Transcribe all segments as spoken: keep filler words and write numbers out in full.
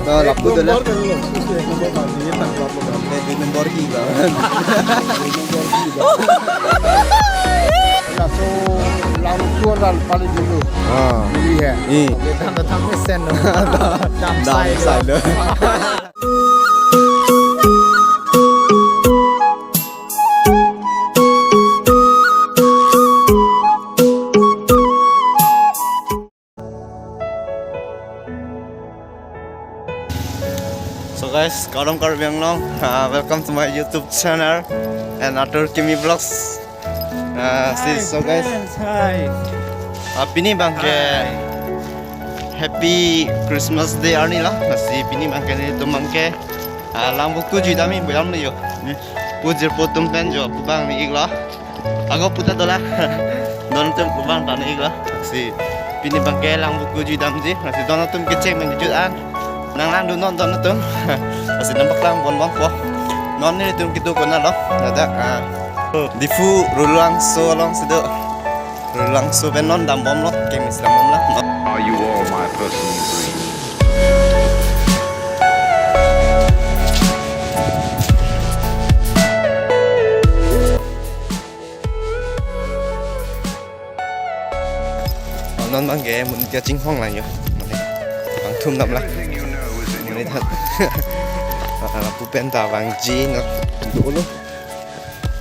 Nah, lapu tu lah. Nomor kan lo, khusus ya, nomor kan, ini tak berapa kan. Eh, di nomor tiga. Nomor tiga. Laso langsuan dan paling dulu. Ah. Ini ya. Ini. Datang, datang mesen lo. Dam sai lo. So guys, kardom Karbi Anglong. Uh, welcome to my YouTube channel and Atur Kimi Vlogs. Uh, see, so guys, hi. Uh, pini abangke Hi. Happy Christmas Day arni lo. Lasi pini abangke nelitum abangke, uh, Langvoku jui damji, boyam lo yo. Pu jirpo atum pen jo, pu abang ni ik lo. Ako puta dola. Don atum pu abang ta ni ik lo. Lasi pini abangke Langvoku jui damji. Lasi don atum kecheng abang kejut an. Nanglangdun non don atum. Lasi nangpaklang bon bom po. Non nelitum kedo konat lo. Ada, ah, Diphu Rulangso alongsi do. Rulangso pen non dambom lo, kemesi dambom lo. Are you all my personal dreams? Oh, non abangke monit kachinghon lang yo. Mane, bang thum dam lang. Monit hat. Ah, lapu pen ta vangji non. Dolo.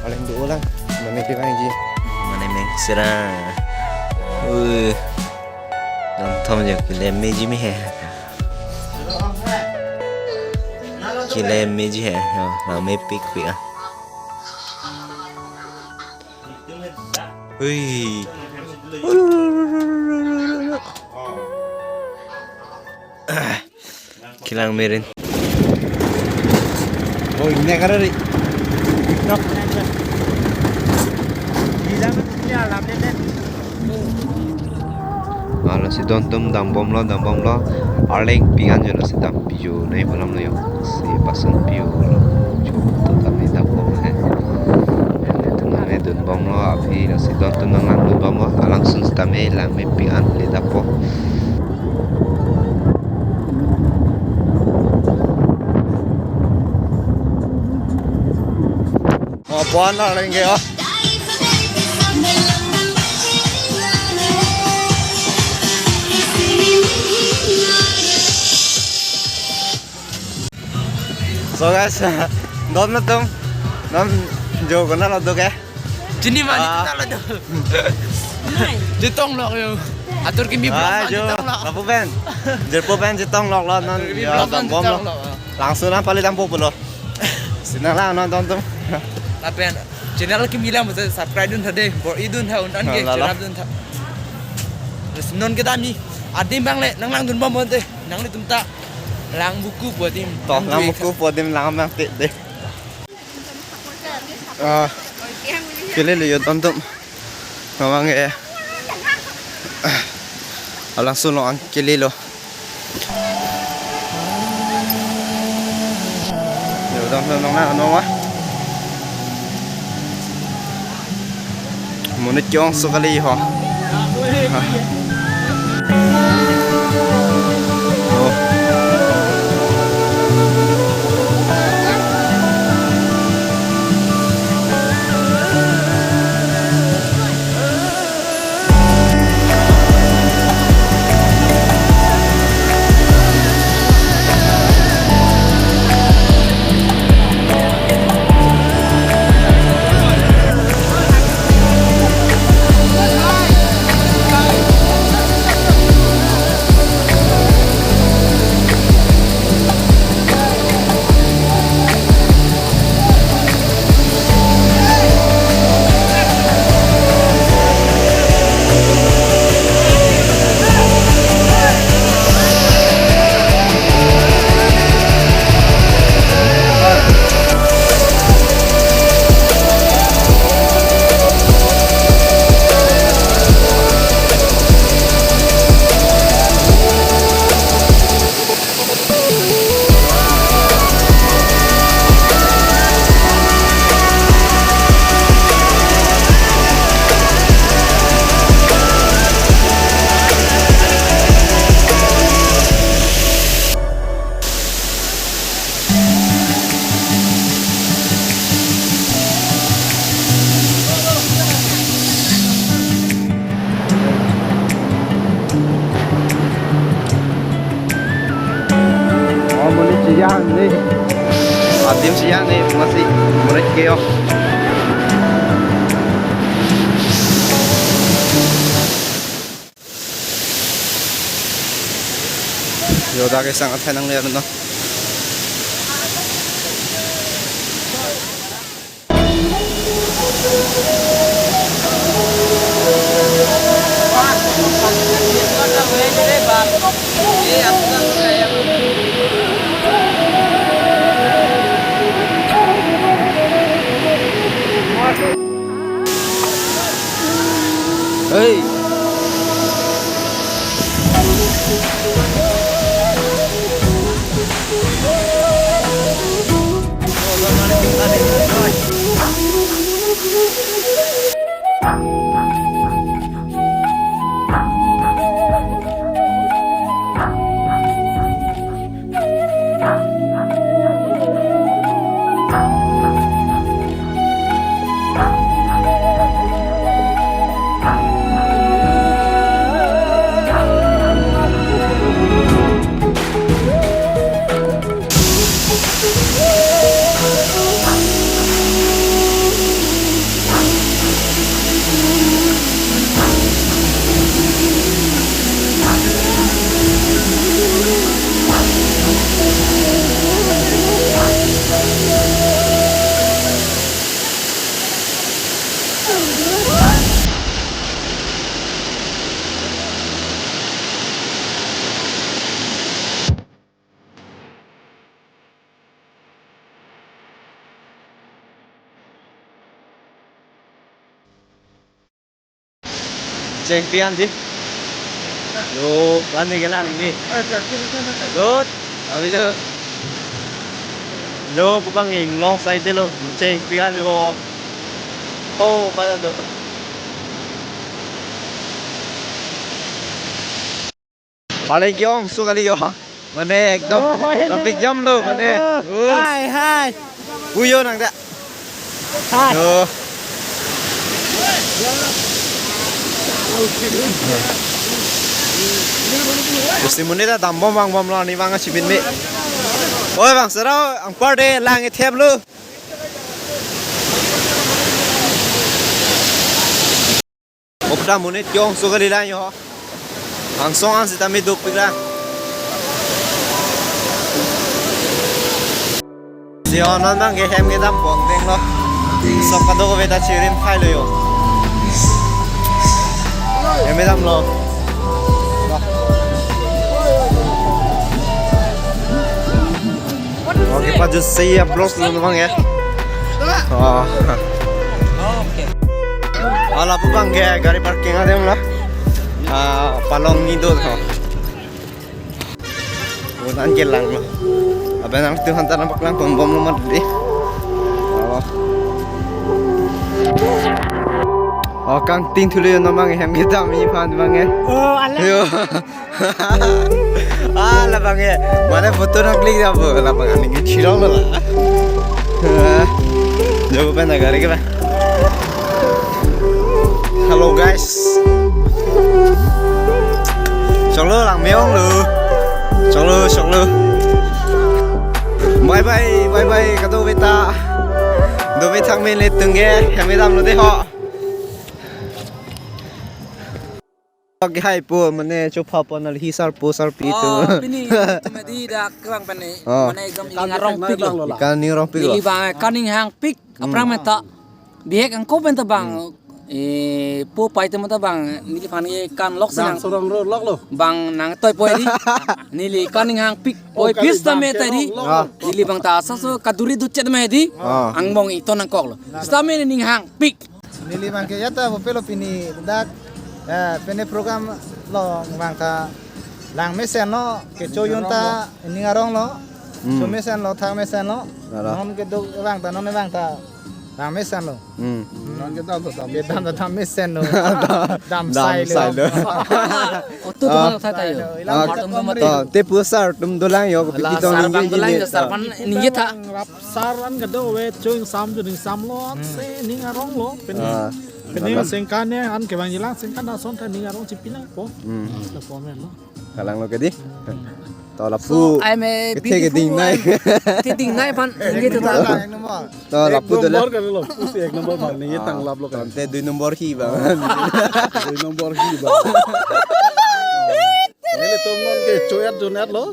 Paling dolo lang. Mane kevangji. Mane meng sera. Uh. Dam thom jo, kile meji me he. Kile meji he. Ha, ha, mepik pik ah. Hui. Kelang merin. Oh, ini kare ri. Ah, lasi don atum dambom lo, dambom lo. Arleng pik an jo lasi dampi jo, nai pu alam lo yo. Si pasan pi-o lo. Cho to tame dambom he. Tame dunbom lo aphi, lasi don atum nanglangdunbom lo. Alangsun tame lang mepik an le dampo. Oh, puan lo lengke, oh. So guys, don atum, non jo konat lo do ke? Chini ma, ah, konat lo do. Jetong lok yo. Atur kimi, ah, vlog jo, jetong lok. Lapu pen. Jirpo pen jetong lok lo non. Atur kimi, jo, vlog dambom lo. Jetong lok. Langsung lang pali dampo pulo. Si nanglang non don atum. Lapen channel kimi lang mo subscribe dun tha de. Bor-i dun tha, un-an ke, ah, lalo. Channel dun tha. Terus non kedam ni adim abang le nanglangdunbom mo de. Nanglitum ta Langvoku pu adim. To, Langvoku pu adim lang abang te de. Ah, kele lo yo don atum. Namang eh. Alangsun lo an kele lo. Yo don atum nang na no wa. Monit ke-ongso kali ho. Yang ni. Adim si yang ni masih merek ke yo. Yo, dak isang athe nang ler no. Hey. Chengpi an di. Lo, lan ni kelang ni. Lut, abi lo. Lo, pu bang inglong side lo. Chengpi an lo. Oh, pada tu. Paling kyong su kali yo. Mane ekdom Oh, hai, traffic jam lo mane. Oh. Hai, hai. Puyo nang da. Hai. Yo. Pusi mune da dambom vangbom lo ni vang si bin me. Oi bang sero ang party lang ithep lo. Opda mune kyong su kali lang yo. Angsong an sitame dopik lang. Si non bang ke hem kedam bong deng lo. Sok kadokave ta chirim phai lo yo. Hem kedam lo. Oke, Pak Jus, saya vlog dulu bang ya. Oh. Ala pu bang ke gari parking adim lo. Ah, palong ni do. Oh, nan kelang lo. Abang nangtum aphan ta nang paklang pon bom lo mat di. Oh. Oh, kangting thu lo yo non bang hem kedam aphan bang ya. Oh, ala. Yo. Ah, labang ya. Mane photo nang klik ya, bu. Labang aning ke chirong lo la. Ah. Jago pen na gari ke ba. Hello, guys. Choklo lang meong lo. Choklo, choklo. Bye bye, bye bye, kadokave ta. Dove thang me le tung ke, hem kedam lo de ho. Oke, hai po, mane chopha pon al hi sar po sar pi tu. Oh, pini, pini di dak kevang pen ni. Oh. Mane ekdom ining arongpik lo. Ikan ining arongpik lo. Neli bang, eh, kan ining hangpik. Hmm. Aphrang meta. Bihek angko pen ta bang. Hmm. Eh, po pai tema ta bang. Neliphan ke kan lok Bang senang. Sorong ro lok lo. Bang nangtoi poi di. Neli kan ining hangpik. Oh, poi kali pis ta bang me ta di. Kerong lok lo. Ah. Neli bang ta asa so kaduri duchet me di. Ah. Angbong iton nangkok lo. Sita me ining hangpik. Neli bang ke ya ta bo pelo pini dak, eh, pini program lo bang ta lang mesen lo, kecho yun ta ining arong lo. Hmm. Cho mesen lo, thang mesen lo. Nara. Non keduk bang ta, non bang ta lang mesen lo. Hmm. Non kedam ta dam. Kedam ta dam mesen lo. Dam sai lo. Dam sai lo. Otu Ah. Dam sai tayo. Ah. Dam sai lo. To, te pu sar atum dolang yo, Ala kiti dong sar ningje bang dolang jini. Sar pan ningje tha. Rap sar an kadokave cho ingsam cho ingsam lo an Hmm. se ining arong lo. Pen Ah. Ning sengkan ne an kevang jilang sengkan ason ta ning arong chipi nangpo. Hmm. Lapu amen lo. Kalang lo ke di. To lapu. So, I'm a kethe beautiful, keding nai. I'm, kethe ding nai aphan, neli to ta. To lapu to la. Ek number kan lo, pusi ek number bang, neli tang lap lo kan. Tangte dui number hi bang. Dui number hi bang. Nelitum non ke choyat jun-et lo.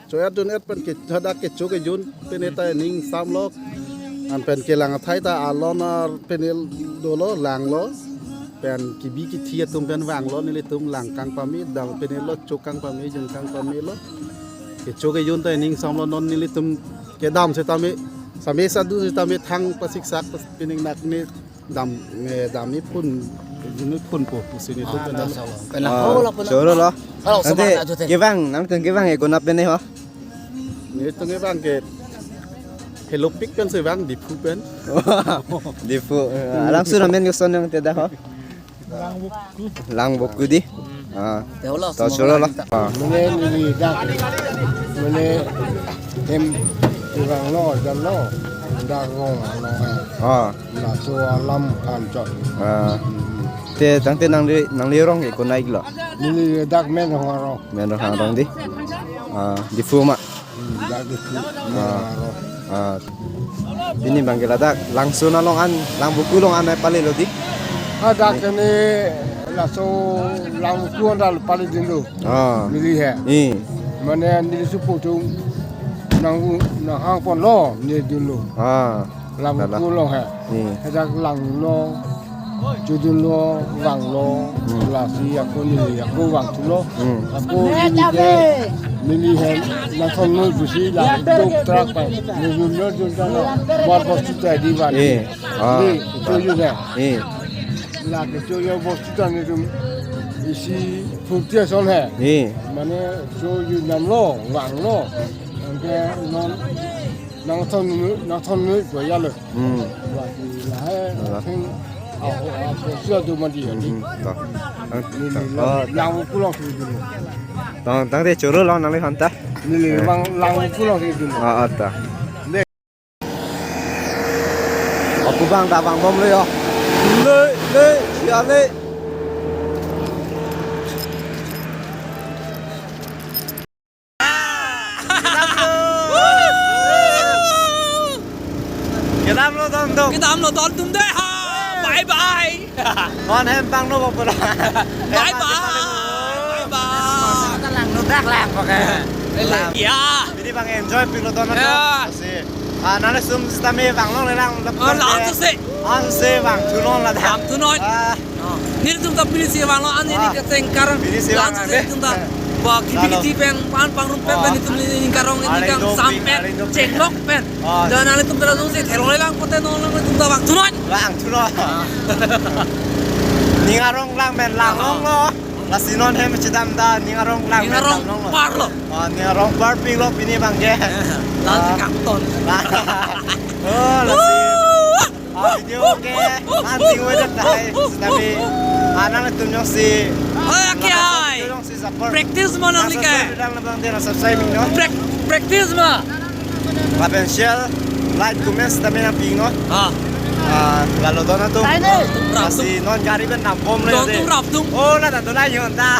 Choyat jun-et pen ke hadak kecho kejun pen eta ning samlo. An pen kelang athai ta alon ar pen el dolo langlo. Pen kebi kethe atum pen vanglo, nelitum lang kang pame, dam pen el lo, cho kang pame, jun kang pame lo. Kecho kejun ta ning samlo, non nelitum kedam setame, same sadu setame thang pasiksak pas pining nak ne dam, eh, dam iphun, jun iphun po, pusi nelitum kedam. Pena. Ah, oh, la pena. Choro lo. Halo, tangte semangat ajo te. Kevang, nangtum kevang ke konat pen ne ho? Nelitum kevang ke Helopik pen si vang, Diphu pen. Diphu. Eh, langsung amen koson nangtum ta ho? Langvoku di. Ah. Te holo, to choro lo. Ah. Mane neli dak. Mane hem kevang lo, dan lo. Dak rong lo. Ah. Laso alam kanchot. Ah. Te tangte nangli, nangli rong ke konat lo? Neli dak Menrong arong. Menrong arong di. Ah, Diphu ma. Hmm, dak Diphu. Ah. Menrong arong. Ah. Pini bang ke ladak Langsun along an, Langvoku along an nangpale lo di. Ah, dak ne laso Langvoku an ta pale dun lo. Ah. Neli he. Eh. Mane neli supo tung nang, nanghang pon lo, ne dun lo. Ah. Langvoku along he. Hmm. Hadak langlo, chodunlo, vanglo, hmm, lasi ako neli ako vangthulo. Hmm. Ako neli ke, neli he, nangthon noi pusi la tuk trak pa. Neli dunlo, dunlo. Bar bostu ta di van. Eh. Ah. Neli, choju he. Eh. La kechojo bostu ta nelitum isi phurti ason he. Eh. Mane choju damlo, vanglo. Anke non nangthon noi, nangthon noi ko ya lo. Hmm. Wa ki la he, la. Theng, ah, ah, ko sua do mandi ya di. Hmm, to. Neli la, oh, Langvoku along si dun lo. Tang, tangte choro lo nangliphan ta. Neli, eh, bang Langvoku along si dun lo. Ah, ah, ta. Ne. Ako bang ta vangbom lo yo. Le, le, ya le. Kedam lo don dong. Kedam lo don tum dei ha. Bye bye. Non hem pangno bo pura. Bye bye. Bye bye. Langno dak lang pakai. Ele. Lang. Ya. Pini bang enjoy pilo don. Ya. Si. Ah, nanglitum sitame vanglongle lang. Oh, lang tu si. An si vangthunon ladak. Vangthunon. Ah. Oh. Nelitum ta pini si vanglo an neli, ah, kecheng karang. Pini si vang an si de. Nelitum ta ba K B T pen pan pangrum pen, oh, pen nelitum neli karong neli kang doping, sampet, aling doping, chenglok pen. Oh. Dan nelitum ta langsung si thelongle lang pote non lang nelitum ta vangthunon. Vangthunon. Ah. Ning arong lang pen lang, ah, long lo. Lasi non hem chedam ta ning arong lang pen, ning arong dam long lo. Par lo. Ah, ning arong par pik lo pini bang ke. Eh, lasi, ah, kangton. Oh, lasi. Ah, video ke, anting wedak dahai, sitame, ah, nanglitum jongsi, hai, ake hai, jongsi support. Practice ma nangli ke? Subscribe dang labang dera subscribe no. Prac-, practice ma. Lapen share, like, comment sitame nangpi no. Ah. Ah, lalo don atum. Ai ne. Lasi non gari pen nambomle. Don de. Tum rap tum. Oh, la ta don la yon ta.